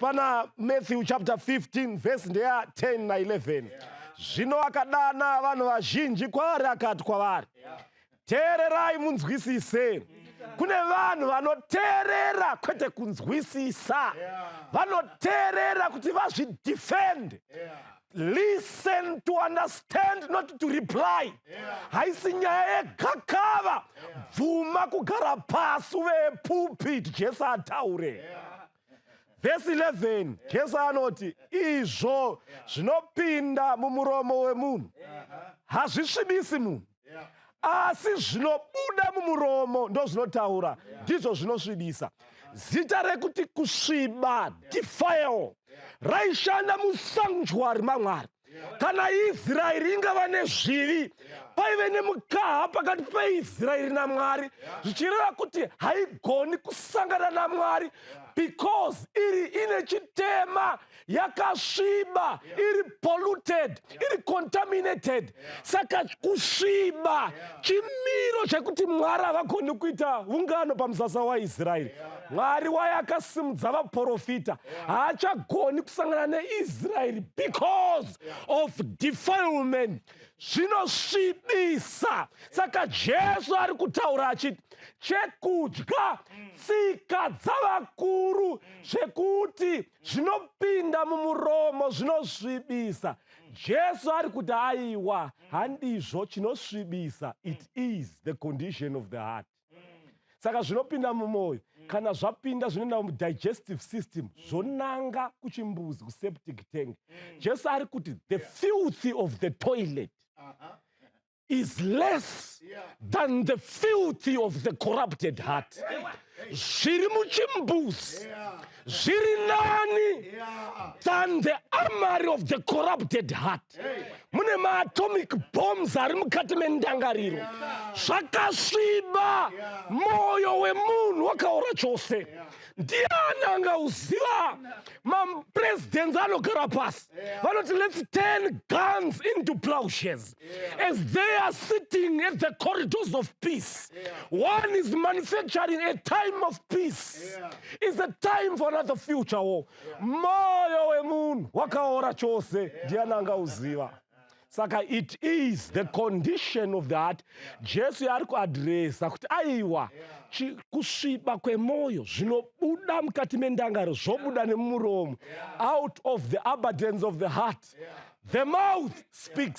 Pana Matthew chapter 15 verse ndeya 10 na 11. Zvino akadana vanhu vazhinji kwaari, akati kwavari, "Teererai munzwisise." Kune vanhu vanoteerera kwete kunzwisisa, vanoteerera kuti vazvidefend. Listen to understand, not to reply. Haisi nyaya yegakava. Bvuma kugara pasi uve pulpit, Jesu ataure. Vhesi 11, Jesu anoti, "Izvo zvinopinda mumuromo wemunhu hazvisvibisi munhu, asi zvinobuda mumuromo ndo zvinotaura, ndizvo zvinosvibisa." Zita rekuti kusviba, defile, raishanda musanctuary maMwari. Kana Israeri ingava nezvivi, paive nemukaha pakati peIsraeri naMwari, zvichireva kuti haigoni kusangana naMwari because iri ine chitema, yakasviba, iri polluted, iri contaminated. Saka kusviba chimiro chekuti Mwari havagoni kuita ungano pamusasa waIsraeri. Mwari waye akasimudza vaprofita haachagoni kusangana neIsraeri because of defilement, zvinosvibisa. Saka Jesu ari kutaura achiti chekudya tsika dzavakuru, zvekuti zvinopinda mumuromo zvinosvibisa. Jesu ari kuti aiwa, handizvo. Chinosvibisa, it is the condition of the heart. Saka zvinopinda mumwoyo, kana zvapinda, zvinoenda mudigestive system, zvonanga kuchimbuzi, kuseptic tank. Jesu ari kuti the filthy of the toilet is less than the filthy of the corrupted heart. Zviri muchimbuzi zviri nani than the armory of the corrupted heart. Mune maatomic bombs ari mukati mendangariro. Zvakasviba, mwoyo wemunhu wakaora chose. Ndiani angauziva? Mapresidents anogara pasi, vanoti, "Let's turn guns into plowshares." As they are sitting at the corridors of peace, one is manufacturing a time of peace is a time for another future war. Moyo wemunhu wakaora chose, ndiani angauziva? Saka it is the condition of the heart Jesu yaari kuaddressa kuti aiwa, kusviba kwemwoyo, zvinobuda mukati mendangariro zvobuda nemuromo. Out of the abundance of the heart the mouth speaks.